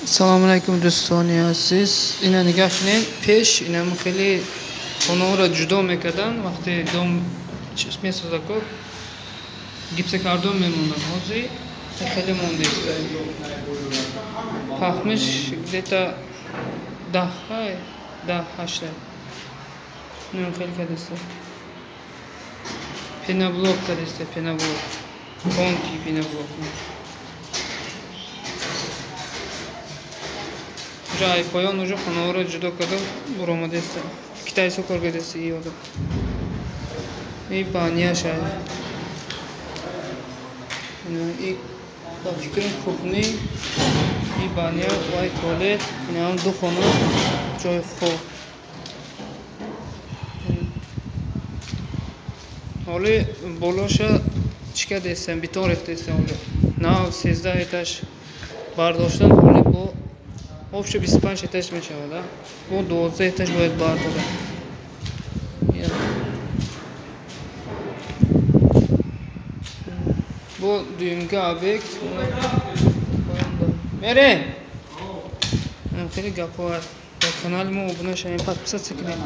Салому алайкум, дӯстони азиз. Ина нигаҳ кунед, пеш инам хеле хонаҳоро ҷудо мекарданд, вақте дом месозако гипсокартон мемонданд. Ҳозир хеле мондааст. Пахмиш где-то 10, 10, 8. Инам хеле кадаст. Пеноблок кадаст, пеноблок. Тонкий пеноблок. Уже поён уже хонаҳоро ҷудо карда буромадааст. Китайсо кор кардааст и одам. И баняша. И ба фикрам кухни, и баня, вай туалет, инам ду хона, ҷои хоб. Ҳоли болоша чӣ кардастем? Бетон рехтастем ҳоли. Нав 13 этаж бардоштан, ҳоли бо общий 25 этаж мешавад, бо 12 этаж бояд бардорад. Бо дуюмга объект мерем. Хеле гапҳо. Дар канали мо обуна шавем, подписаться кунед.